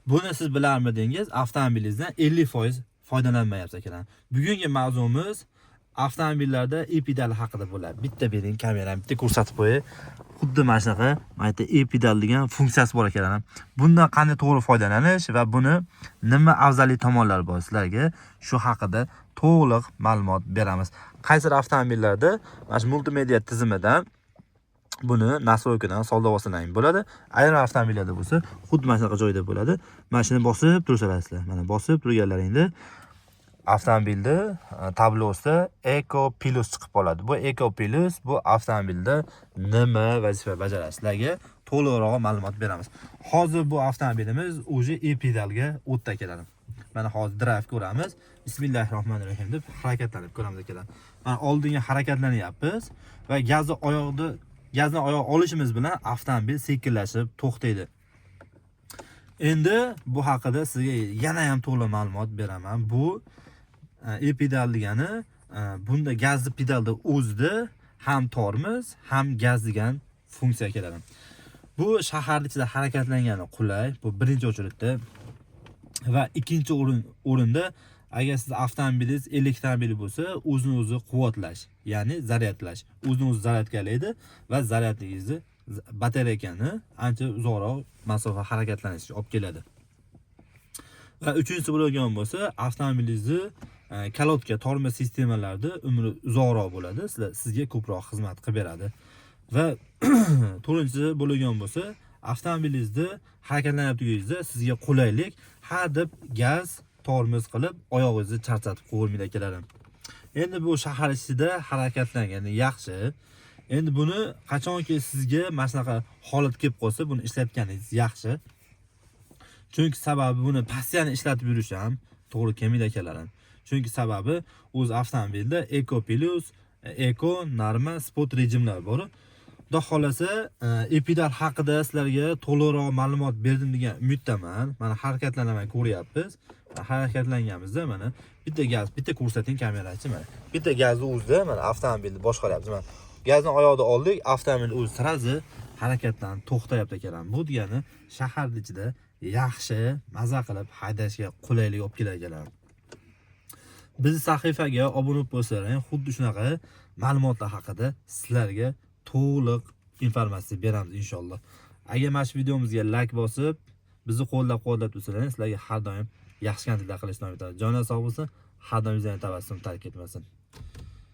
Buni siz bilarmidingiz? Avtomobilingizdan 50% foydalanmayapsiz ekan. Bugungi mavzumiz avtomobillarda e-pedal haqida bo'ladi. Bitta bering kamerani, bitta ko'rsatib qo'yay. Xuddi mana shunaqa, mana yerda e-pedal degan funksiyasi bor ekan. Bundan qanday to'g'ri foydalanish va buni nima afzallik tomonlari bor, sizlarga shu haqida to'liq ma'lumot beramiz. Qaysi avtomobillarda mana shu multimedia tizimidan buni настройка dan solib olsalaring bo'ladi. Ayrim avtomobillarda bo'lsa, xuddi mana shunaqa joyda bo'ladi. Mana shuni bosib tursalar. Mana bosib turganlaringda avtomobilda tablosida Eco Plus chiqib qoladi. Bu Eco Plus bu avtomobilda nima vazifa bajaradi? Sizlarga to'liqroq ma'lumot beramiz. Hozir bu avtomobilimiz уже e-pedalga o'tdi keladi. Mana hozir drive ko'ramiz. Bismillahirrohmanirrohim deb harakatlanib ko'ramiz akalar. Mana oldinga harakatlanyapmiz va gazni oyoq olishimiz bilan avtomobil sekinlashib to'xtaydi. Endi bu haqida sizga yana ham to'liq ma'lumot beraman. Bu e-pedal degani bunda gazni pedalda o'zida ham tormoz, ham gaz degan funksiya keladi. Bu shahar ichida harakatlangani qulay. Bu birinchi очередь da va ikkinchi o'rinda agar siz avtomobilingiz elektromobil bo'lsa, o'zini o'zi quvvatlash, ya'ni zaryadlash, o'zini o'zi zaryadkalaydi va zaryadligingizni batareykani ancha uzoqroq masofa harakatlanishga olib keladi. Va uchinchisi bo'ladigan bo'lsa, avtomobilingizni колодка, tormoz sistemalarida umri uzoqroq bo'ladi, sizga ko'proq xizmat qilib beradi. Va to'rtinchisi bo'ladigan bo'lsa, avtomobilingizni harakatlanib turganingizda sizga qulaylik, hadeb gaz, tormoz qilib oyog'ingizni charchatib qo'ymaydi, akalarim. Endi bu shahar ichida harakatlangani yaxshi. Endi buni qachonki sizga mana shunaqa holat kelib qolsa, buni ishlatganingiz yaxshi. Chunki sababi buni постоянно ishlatib yurish ham to'g'ri kelmaydi, akalarim. Chunki sababi o'z avtomobilda Eco Plus, Eco, Normal, Sport rejimlar bor. Xudo xohlasa, e-pedal haqida sizlarga to'liqroq ma'lumot berdim degan umiddaman. Mana harakatlanaman, ko'ryapmiz. Harakatlanganimizda mana bitta gaz, bitta ko'rsating kamerachi mana. Bitta gazni o'zida mana avtomobilni boshqaryapmiz. Mana gazni oyoqda oldik, avtomobil o'zi сразу harakatdan to'xtayapti ekan. Bu degani shahar ichida yaxshi maza qilib haydashga qulaylik olib kelar ekan. Bizni sahifaga obuna bo'lib qo'ysalaring, xuddi shunaqa ma'lumotlar haqida sizlarga to'liq informatsiya beramiz inshaalloh. Agar mana shu videomizga like bosib, bizni qo'llab-quvvatlab tursalaring, sizlarga har doim yaxshi kontentlar qilishni davom etamiz. Jonlar sog' bo'lsin, har doim yuzlarni tabassum tark etmasin.